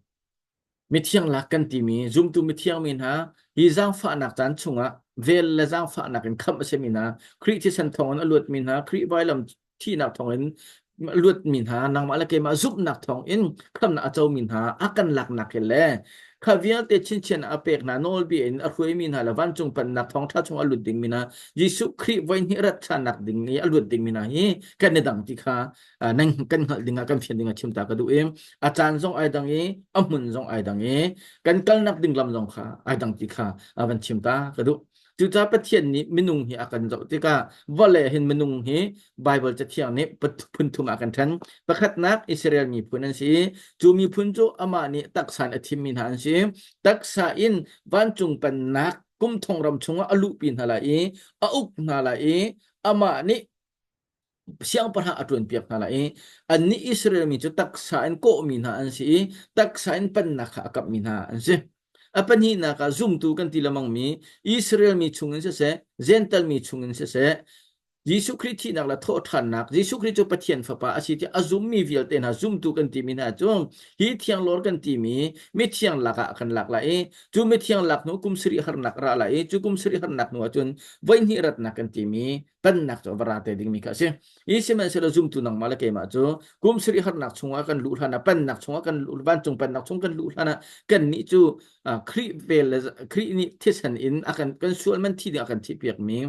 Mithiang lak kan timi zumtu mithiang mi hna hi zaangfahnak caan chungah vel le zaangfahnak in khamh a simi hna Khrih thisen thawngin a luatmi hna Khrih vailam thihnak thawngin a luatmi hna nangmah le keimah zumhnak thawngin khamhnak a comi hna a kan laknak hi le kha vialte chinchin a pek hna nawlbia in a hruaimi hna le vancung pennak thawngṭha chung a lut dingmi hna Jesuh Khrih voihnih rat ṭhannak ding i a lut dingmi hna hi kan i dang ti kha nan kan hngalh dingah kan fian dingah chim ta ka duh i a caan zong ai dang i a hmun zong ai dang i kan kalnak ding lam zong kha ai dang ti kha van chim ta ka duh. Cucaah Pathian nih minung hi a kan zoh tikah vawlei hin minung hi Baibal Cathiang nih phun thum ah kan ṭhen. Pakhatnak Israel miphun an si i cu miphun cu amah nih taksa in a thimmi hna an si. Taksa in vancung pennak kum thong ram chungah a luhpi hna lai i a uk hna lai i amah nih siangpahrang a ṭuanpiak hna lai i annih Israel mi cu taksa in kawhmi hna an si i taksa in pennak kha a kapmi hna an si. A pahnihnak ah zumtu kan ti lengmangmi Israel mi chungin siseh, Jentail mi chungin siseh, Jesuh Khrih thihnak le thawhṭhannak, Jesuh Khrih cu Pathian Fapa a si tiah a zummi vialte hna zumtu kan timi hna cu hi thianglawr kan timi mithiang lak ah a kan lak lai i cu mithiang lak hnu kum sarih harnak a ra lai i cu kum sarih harnak hnu ahcun voihnih ratnak kan timi pennak cu a va ra te dingmi kha a si. I sihmanhsehlaw zumtu nangmah le keimah cu kum sarih harnak chungah kan luh hlan ah pennak chungah kan luh vancung pennak chung kan luh hlan ah kannih cu Khrih vel le Khrih nih thisen in a kan kan sual man thi ding a kan thihpiakmi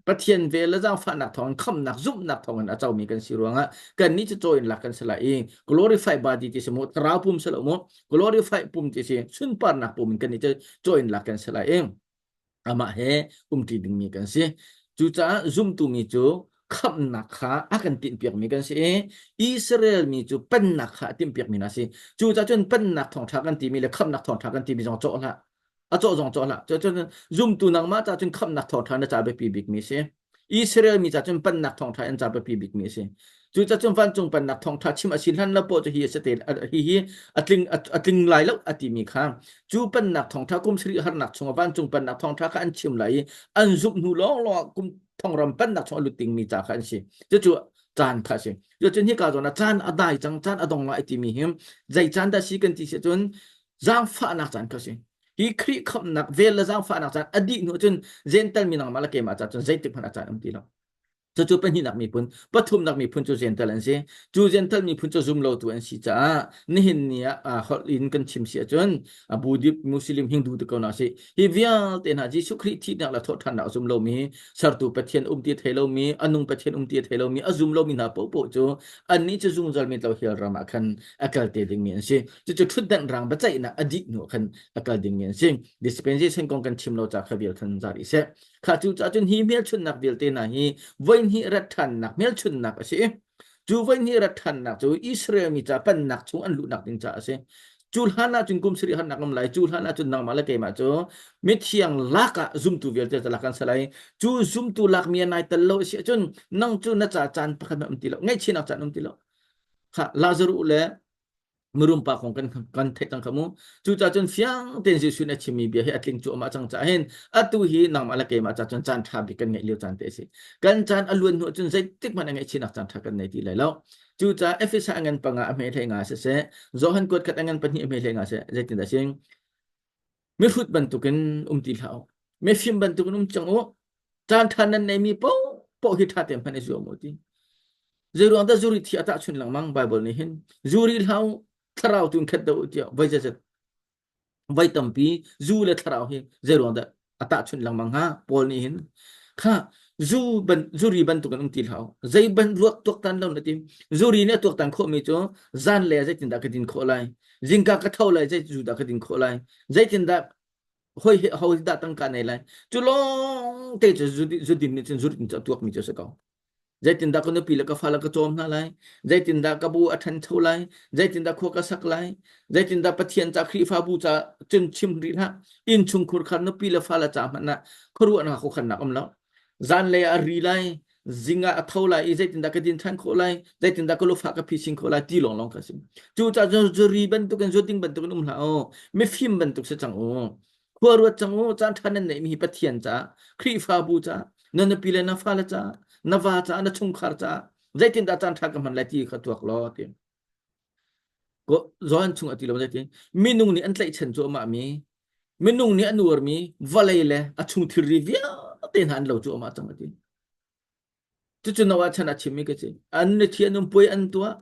Pathian vel le zaangfahnak thawngin khamnak zumhnak thawngin a comi kan si ruangah kannih cu caw in lak kan si lai i glorify body ti si mu thlarau pum si lo mu glorify pum ti si sunparnak pum in kannih cu caw in lak kan si lai i amah he umṭi dingmi kan si. Cucaah zumtu mi cu khamhnak kha a kan tinhpiakmi kan si i Israel mi cu pennak kha a timhpiakmi hna si. Cucaah cun pennak thawngṭha kan timi le khamhnak thawngṭha kan timi zong cawh hlah. A cawh zong cawh hlah. Cucun zumtu nangmah ca cun khamhnak thawngṭha na ca biapi bikmi si. Israel mi ca cun pennak thawngṭha an ca biapi bikmi a si. Cucaah cun vancung pennak thawngṭha chim a si hlan lo poah cu hi a si te hi hi a tling a tling lai lo a timi kha cu pennak thawngṭha kum sarih harnak chungah vancung pennak thawngṭha kha an chim lai i an zumh hnu lawnglawng ah kum thongram pennak chung a lut dingmi ca kha an si. Cucu caan kha a si. Cucun hika zawn ah caan a dai cang caan a dong lai timi hi zei caan dah si kan ti si cun zaangfahnak caan kha a si. Hi Khrih khamhnak vel le zaangfahnak caan a dih hnu cun Jentail mi nangmah le keimah ca cun zeitik hmanh a caan um ti lo. Cucu pahnihnak miphun, pathumnak miphun cu Jentail an si. Cu Jentail miphun cu zumlotu an si caah nihin ni ah holh in kan chim si ahcun Buddhist, Muslim, Hindu ti ko hna si. Hi vialte hna Jesuh Khrih thihnak le thawhṭhannak a zum lomi, sertu Pathian um ti a thei lomi, a nung Pathian um ti a thei lomi, a zum lomi hna paohpaoh cu annih cu zungzal mi tlo hell ram ah khan a kal te dingmi an si. Cucu ṭhutdanh rang biaceihnak a dih hnu ah khan a kal dingmi an si. Dispensation kong kan chim lo ca kha vial khan za rih seh. Kha cu caah cun hi hmelchunhnak vialte hna hi voihnih rat ṭhannak hmelchunhnak a si. Cu voihnih rat ṭhannak cu Israel mi ca pennak chung an luhnak ding caah a si. Cu hlan ah cun kum sarih harnak um lai. Cu hlan ah cun nangmah le keimah cu mithiang lak ah zumtu vialte cu lak kan si lai. Cu zumtu lak mi ah nai tel lo a si ahcun nang cu na ca caan pakhat hmanh um ti lo. Ngaihchihnak caan um ti lo. Kha Lazaruh le mirum pa kong kan kan theih cang kha mu. Cucaah cun fiang tein Jesuh nih a chimmi bia hi a tling cuahmah cang caah hin atu hi nangmah le keimah ca cun caan ṭha bik kan ngeih lio caan te a si. Kan caan a luan hnu cun zeitik hmanh a ngaihchihnak caan ṭha kan nei ti lai lo. Cucaah Efesa a ngan panga a hme hlei nga siseh, Johan kuat khat a ngan pahnih a hme hlei nga seh, zeitindah sing mihrut bantukin um ti hlah u. Mifim bantukin um cang u. Caan ṭha nan neimi paohpaoh hi ṭha tein hman i zuam u ti. Zeiruang dah zuri thi a tahchun lengmang Bible nih hin zuri hlah u, thlarau tu in khat deuh u tiah voi zeizat voi tampi zu le thlarau hi zeiruang dah a tahchunh lengmang hnga Paul nih hin kha zu ban zuri bantukin um ti hlah u. Zei ban ruak tuaktan lo na ti. Zuri nih a tuaktan khawhmi cu zan le zeitindah ka din khawh lai zingka ka tho lai zei zu dah ka din khawh lai zeitindah hoi ho dah tangka nei lai cu lawng te cu zu din nih cun zu din cu a tuakmi cu a si ko zeitindah ka nupi le ka fale ka cawm hna lai zeitindah ka bu a ṭhancho lai zeitindah khua ka sak lai zeitindah Pathian ca Khrihfabu ca cun chim rih hlah innchungkhur kha nupi le fale ca hmanh ah khuaruahnak khuakhannak um lo zanlei ah a ri lai zing ah a tho lai i zeitindah ka din ṭhan khawh lai zeitindah ka lufah ka phisin khawh lai ti lawnglawng ka si cu caah cun zuri bantukin zuding bantukin um hlah u mifim bantuk si cang u khua ruat cang u caan ṭha nan neihmi hi Pathian caah Khrihfabu caah na nupi le na fale caah na va caah na chungkhar caah zeitindah caan ṭha ka hman lai ti kha tuak law ti Johan chung a ti lo zeitin minung nih an tlaihchan cuahmah mi minung nih an uarmi vawlei le a chung thilri vialte hna an lo cuahmah cang a ti. Cucu Noah chan a chimmi ka si. An ni thi an um puai an tuah,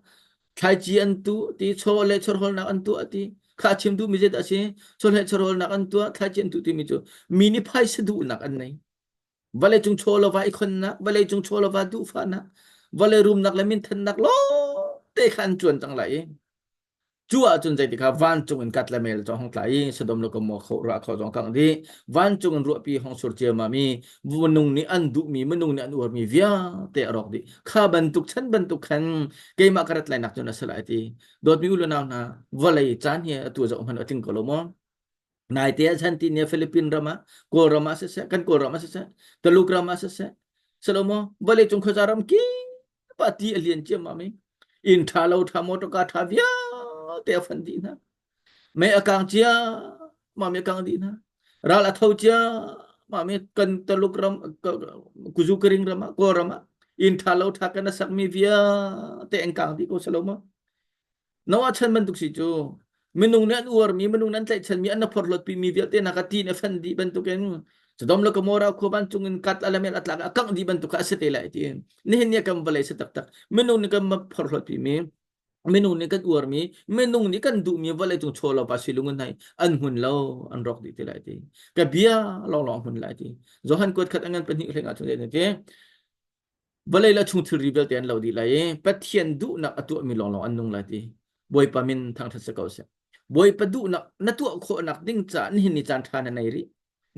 thlaici an tu ti chaw le chawhrawlnak an tuah ti. Kha chim duhmi zeidah a si? Chawleh chawhrawlnak an tuah, thlaici an tuh timi cu mi nih phaisa duhnak an nei. Vawlei cung chaw le va i khonnak, vawlei cung chaw le va duhfahnak, vawlei rumnak le minthannak lawngte kha an cuan cang lai i cu ahcun zeitik ah vancung in kat le mel cu hong tla i Sodom le Gomorrah kho ruah kho zong kangh dih vancung in ruahpi hong sur ciammam i minung nih an duhmi minung nih an uarmi vialte a rawk dih kha bantuk chan bantuk khan keimah ka rat lainak cun a si lai ti dawtmi u le nau hna vawlei caan hi atu zoh hmanh a tling ko lo maw Naite ah chan ti nia Philippine ram ah Kawlram ah siseh kan Kawlram ah siseh Taluk ram ah siseh salomo vawlei cung khuaza ram kip ah ti a lian ciammam i inn ṭha lo ṭha motorka ṭha vialte a fan dih hna mei a kang cia mah mi a kang dih hna ral a tho cia mah mi kan Taluk ram. Kuzu Karing ram ah Kawlram ah inn ṭha lo ṭha kan a sakmi vialte an kang dih ko si lo maw? Noah chan bantuk si cu minung nih an uarmi minung nih an tlaihchanmi an phorhlawtpimi vialte hna kha ti in a fan dih bantukin Sodom le Gomorrah khua vancung in kat alamel a tlak a kangh dih bantuk kha a si te lai ti nihin ni kan vawlei si taktak minung nih kan phorhlawtpimi minung nih kan uarmi minung nih kan duhmi vawlei cung chaw lo pa silung in hai an hmun lo an rawk dih te lai ti ka bia lawnglawng hmun lai ti Johan kuat khat angan pahnih hleng ah chung ti Vawlei le chung thilri vialte an lo dih lai i Pathian duhnak a tuahmi lawnglawng an nung lai ti Bawipa min thangṭhat si ko seh. Bawipa duhnak na tuah khawhnak ding caah nihin ni caan ṭha na nei rih.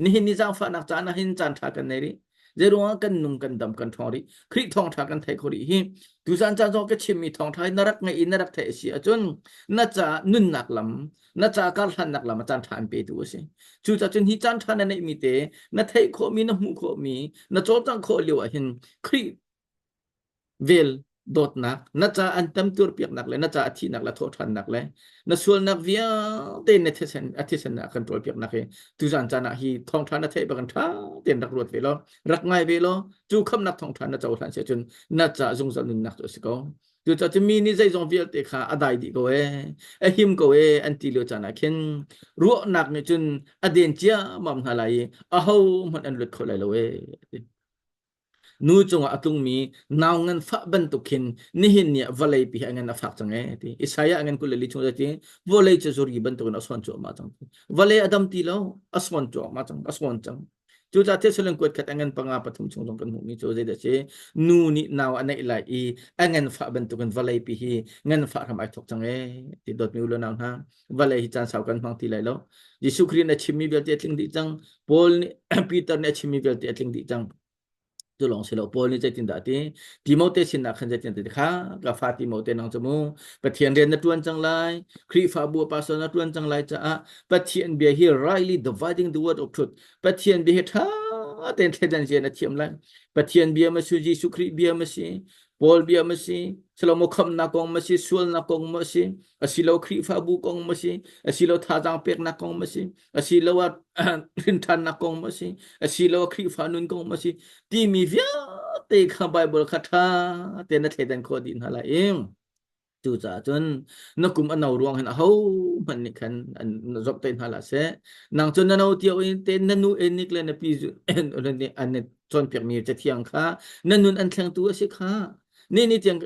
Nihin ni zaangfahnak caan ah hin caan ṭha kan nei rih. Zeiruangah kan nung kan dam kan ṭhawng rih. Khrih thawngṭha kan theih khawh rih hi. Tuzan caan zong ka chimmi thawngṭha hi na rak ngaih i na rak theih a si ahcun na caah nunnak lam na ca karhlannak lam ah caan ṭha an petu a si. Cucaah cun hi caan ṭha na neihmi te na theih khawhmi, na hmuh khawhmi, na cawlcangh khawh lio ah hin Khrih vel dawtnak, na ca an temtuar piaknak le na ca a thihnak le thawhṭhannak le na sualnak vialte na thisen a thisen a kan ṭawl piaknak hi tuzan caan ah hi thawngṭha na theih bak in ṭha tein rak ruat ve law rak ngai ve law cu khamnak thawngṭha na cohlan si ahcun na ca zungzal nunnak cu a si ko. Cucaah cu mi nih zeizong vialte kha a dai dih ko ee, a him ko ee an ti lio caan ah khin ruahnak nih cun a den ciammam hna lai i ahohmanh an lut kho lai lo ee. Nu cungah a tlungmi nau nganfah bantuk khin nihin ni ah vawlei pi hi a ngan a fak cang ee ti. Isaiah a ngan 24 chung ti vawlei cu zuri bantukin a sawn cuahmah cang. Vawlei a dam ti lo, a sawn cuahmah cang, a sawn cang. Cucaah Thessalon kuat khat a ngan panga pathum chung zong kan hmuhmi cu zeidah a si? Nu nih nau a neih lai i a nganfah bantukin vawlei pi hi nganfah hram ai thawk cang ee ti dawtmi u le nau hna vawlei hi caan sau kan hmang ti lai lo. Jesuh Khrih nih a chimmi vialte a tling dih cang. Paul nih Peter nih a chimmi vialte a tling dih cang. Cu lawng si lo Paul nih zeitindah a ti? Timote sinah khan zeitin ti kha ka fa Timote nang cu mu Pathian rian na tuan cang lai Khrihfabu a pastor na tuan cang lai caah Pathian bia hi rightly dividing the word of truth Pathian bia hi ṭha tein thleidan zia na thiam lai Pathian bia ma si Jesuh Khrih bia ma si Paul bia ma si Salomo khamnak kong ma si sualnak kong ma si asilo Khrihfabu kong ma si asilo thazaang peknak kong ma si asiloah rinṭhannak kong maw si asiloah Khrihfa nun kong maw si timi vialte kha Bible kha ṭha tein na thleidan khawh dih hna lai i cucaah cun na kum a no ruang hin aho hmanh nih khan an zomhtaih hna hlah seh nang cu na no tio in te na nu enik le na pi an cawnpiakmi cathiang kha na nun an thlengtu a si kha ni ni tiang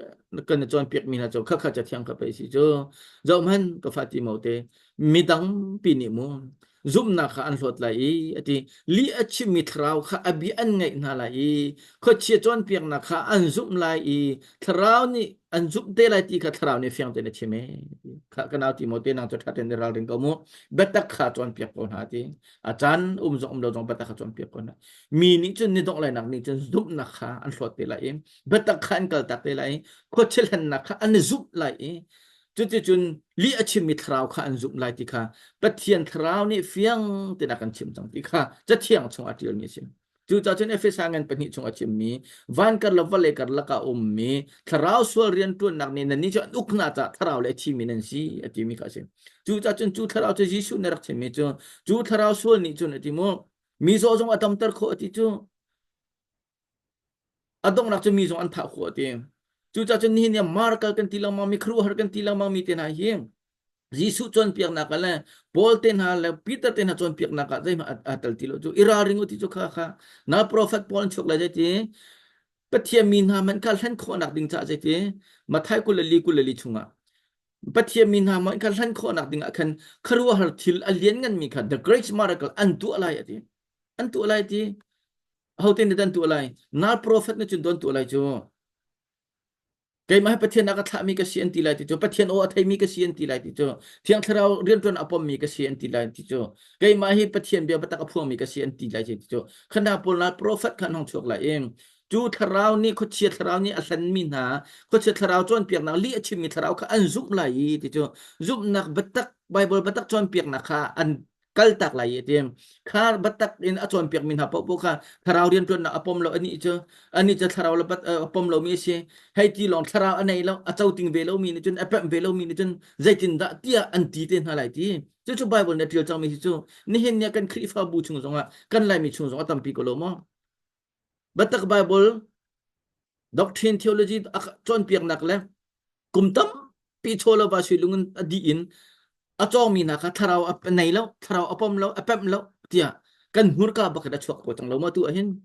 kan cawnpiakmi hna cu kha kha cathiang kha pei si cu zohhmanh ka fa ti mo te midang pi nih mu zumhnak kha an hlawt lai i a ti lih a chimmi thlarau kha a bia an ngaih hna lai i khuachia cawnpiaknak kha an zumh lai i thlarau nih an zumh te lai ti kha thlarau nih fiang tein a chim e kha ka nau Timote nang cu ṭha tein i ralring ko mu biatak kha cawnpiak ko hna ti a caan um zong um lo zong biatak kha cawnpiak ko hna mi nih cun ni dongh lainak nih cun zumhnak kha an hlawt te lai i biatak kha an kaltak te lai i khuachia hlennak kha an i zumh lai i Cuticun lih a chimmi thlarau kha an zumh lai ti kha Pathian thlarau nih fiang tein a kan chimh cang ti kha Cathiang chungah a ṭialmi a si. Cucaah cun Efesa ngan pahnih chung a chimmi van karlak vawlei karlak ah ummi thlarau sual rianṭuannak nih nannih cu an uk hna caah thlarau le a thimi nan si a timi kha a si. Cucaah cun cu thlarau cu Jesuh nih a rak chimmi cu cu thlarau sual nih cun a ti mu mi zaw zong a damter khawh a ti cu A donghnak cu mi zong an thah khawh a ti. Cucaah cun nihin ni ah Markal kan ti lengmang mi khuaruahhar kan ti lengmang mi te hna hi Jesuh cawnpiaknak ah le Paul te hna le Peter te hna cawnpiaknak ah zeihmanh a tel ti lo cu i ralring u ti cu kha kha na prophet Paul an chuak lai zeiti Pathian mi hna hmanh kha hlen khawhnak ding caah zeiti Matthai 24 24 chungah Pathian mi hna hmanh kha hlen khawhnak ding ah khan khuaruahhar thil a liannganmi kha the great miracle an tuah lai a ti an tuah lai ti Ahote nih dah an tuah lai? Nal prophet nih cun don tuah lai cu. Keimah hi Pathian a ka thlahmi ka si an ti lai ti cu. Pathian aw a theimi ka si an ti lai ti cu. Thiang Thlarau rianṭuan a pommi ka si an ti lai ti cu. Keimah hi Pathian bia biatak a phuangmi ka si an ti lai ti cu. Khana pawl nal prophet kha an hong chuak lai i cu thlarau nih khuachia thlarau nih a hlenmi hna khuachia thlarau cawnpiaknak lih a chimmi thlarau kha an zumh lai i ti cu zumhnak biatak Bible biatak cawnpiaknak kha an kaltak lai i ti kha biatak in a cawnpiak mi hna paohpaoh kha thlarau rianṭuannak a pom lo anih cu anih cu thlarau le a pom lomi a si hei ti lawng thlarau a nei lo a coting ve lomi nih cun a pemh ve lomi nih cun zeitindah tiah an ti te hna lai ti cucu Bible nih a ṭial cangmi hi cu nihin ni ah kan Khrihfabu chung zongah kan Laimi chung zong a tampi ko lo maw? Biatak Bible doctrine theology a cawnpiaknak le kum tampi chawlova sui lung in a dih in a cawngmi hna kha thlarau a nei lo thlarau a pom lo a pemh lo tiah kan hmurka bak in a chuak ko cang lo ma tu ahhin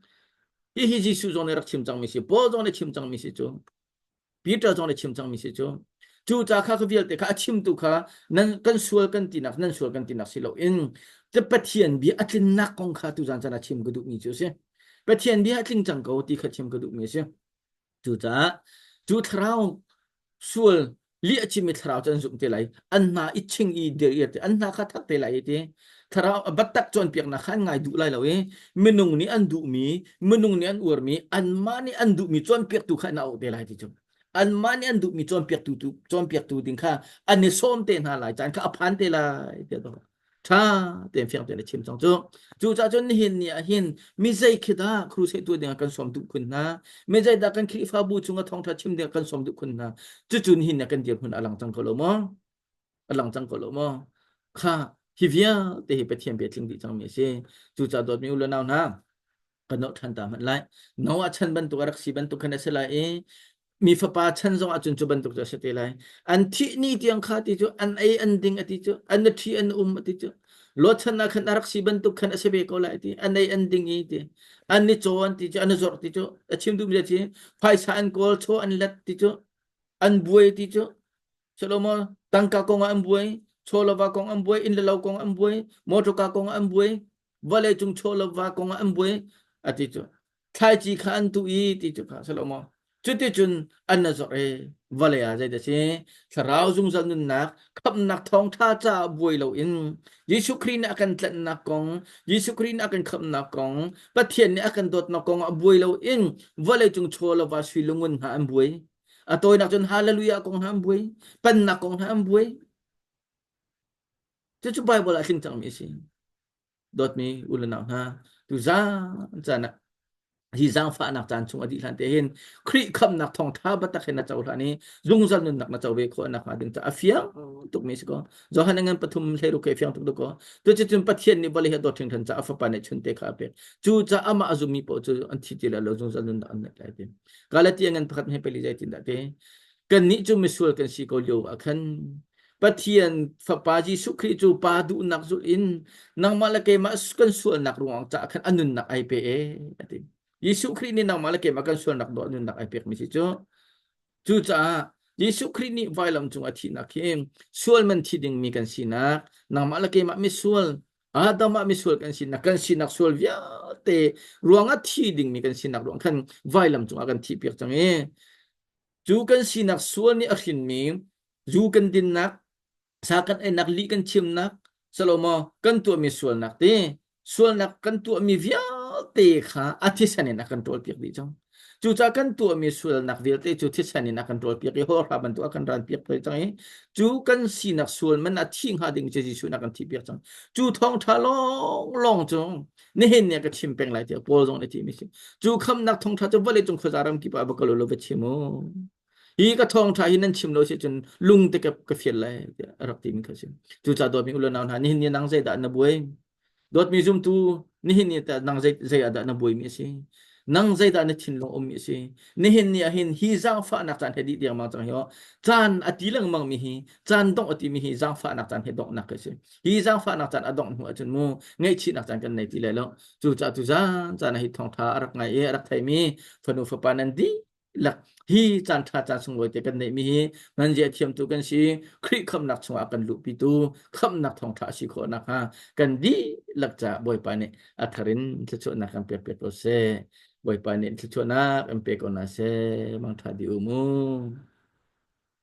hihi Jesuh zong nih rak chim cangmi si Paul zong nih chim cangmi si cu Peter zong nih chim cangmi si cu cu ca kha kha vialte kha a chimtu kha nan kan sual kan tinak nan sual kan tinak si loin Pathian bia a tlinnak kong kha tu zan caan ah chim ka duhmi cu a si Pathian bia a tling cang ko ti kha chim ka duhmi a si Cucaah cu thlarau sual lih a chimmi thlarau cu an zumh te lai. An hna i ching i dir i an hna kha thak te lai i ti. Thlarau biatak cawnpiaknak kha an ngai duh lai lo i minung nih an duhmi, minung nih an uarmi, anmah nih an duhmi cawnpiaktu kha an auh te lai ti cu. Anmah nih an duhmi cawnpiaktu tu cawnpiaktu ding kha an i sawm te hna lai caan kha a phan te lai tiah ṭha tein fiang tein a chim cang cu. Cucaah cun nihin ni ah hin mi zei khi dah crusade tuah dingah kan sawm duh khun hna? Mi zei dah kan Khrihfabu chungah thawngṭha chim dingah kan sawm duh khun hna? Cucu nihin ni ah kan dirhmun a lang cang ko lo maw? A lang cang ko lo maw? Kha hi vialte hi Pathian bia tling dih cangmi a si. Cucaah dawtmi u le nau hna, kan nolh ṭhan ta hmanh lai. Noah chan bantuk a rak si bantuk khan a si lai i mi fapa chan zong ahcun cu bantuk cu a si te lai. An thih ni tiang kha ti cu an ei an ding a ti cu an ṭhi an um a ti cu Lot chan ah khan a rak si bantuk khan a si ve ko lai ti an ei an ding i ti an i caw an ti cu an i zawrh ti cu a chim duhmi cu phaisa an kawl chaw an let ti cu an buai ti cu Solomon tangka kong ah an buai chawlava kong an buai inn le lo kong an buai motorka kong an buai vawlei cung chawlava kong ah an buai a ti cu thlaici kha an tuh i ti cu kha Solomon cuticun an na zawrh i vawlei ah zeidah si thlarau zungzal nunnak khamhnak thawngṭha caah buai loin Jesuh Khrih nih a kan tlanhnak kong Jesuh Khrih nih a kan khamhnak kong Pathian nih a kan dawtnak kong ah buai loin vawlei cung chawlava sui lungun hna an buai A tawinak cun hallelujah kong hna an buai, pennak kong hna an buai. Cucu Bible ah tling cangmi a si. Dawtmi u le nau hna, tu zan caan ah hi zaangfahnak caan chung a dih hlan te hin Khrih khamnak thawngṭha biatak hin na cohlan i zungzal nunnak na co ve khawh nakhnga ding ca a fiang tukmi si ko. Johan ngan pathum hleiruk he fiang tuk ko. Cuticun Pathian nih vawlei hi a dawt hringhran caah a fapa nih chunte kha a pek. Cu caah amah a zummi paoh cu an thi ti lai lo zungzal nunnak an neih lai ti. Galatia ngan pakhat he peli zeitindah ti kannih cu misual kan si ko lio ah khan Pathian Fapa Jesuh Khrih cu Pa duhnak zulh in nangmah le keimah kan sualnak ruang caah khan a nunnak ai pe e a ti. Jesuh Khrih nih nangmah le keimah kan sualnak dawh nunnak ai pekmi si cu. Cucaah Jesuh Khrih nih vailam cung a thihnak hi sual man thi dingmi kan sinak nangmah le keimah misual Adam ah misual kan sinak kan sinak sual vialte ruangah thi dingmi kan sinak ruang khan vailam cungah kan thih piak cang i cu kan sinak sual nih a hrinmi zu kan dinnak sa kan einak lih kan chimnak salomo kan tuahmi sualnak te sualnak kan tuahmi vialte kha a thisen in a kan ṭawlpiak dih cang. Cucaah kan tuahmi sualnak vialte cu thisen in a kan ṭawlpiak i hawhra bantuk a kan ranpiak thoi cang i cu kan sinak sual man a thi hnga ding cu Jesuh nih a kan thihpiak cang. Cu thawngṭha lawnglawng cu nihin ni ah ka chim peng lai tiah Paul zong nih a timi si. Cu khamnak thawngṭha cu vawleicung khuaza ram kip ah va kal u law va chim u. Hi ka thawngṭha hi nan chim lo si cun lung te ka, ka fial lai tiah a rak timi kha a si. Cucaah dawtmi u le nau hna nihin ni nang zeidah na buai? Dawtmi zumtu nihin ni tah nang zei, zei ah dah na buaimi a si? Nang zeidah na thinlung ummi a si? Nihin ni ah hin hi zaangfahnak caan he dih dengmang cang hi aw. Caan a ti lengmang mi hi, caan dongh a timi hi zaangfahnak caan he donghnak a si. Hi zaangfahnak caan a dongh hnu ahcun mu ngaihchihnak caan kan nei ti lai lo. Cucaah tu zaan caan ah hi thawngṭha a rak ngai i a rak theimi fanu fapa nan dih lak hi caan ṭha caan sunglawi te kan neihmi hi hmanzia thiamtu kan si Khrih khamhnak chungah kan luhpitu khamhnak thawngṭha a si khawh nakhnga kan dihlak caah Bawipa nih a thar in thluachuahnak kan pek piak ko seh Bawipa nih thluachuahnak in pe ko hna seh mangṭha dih u mu.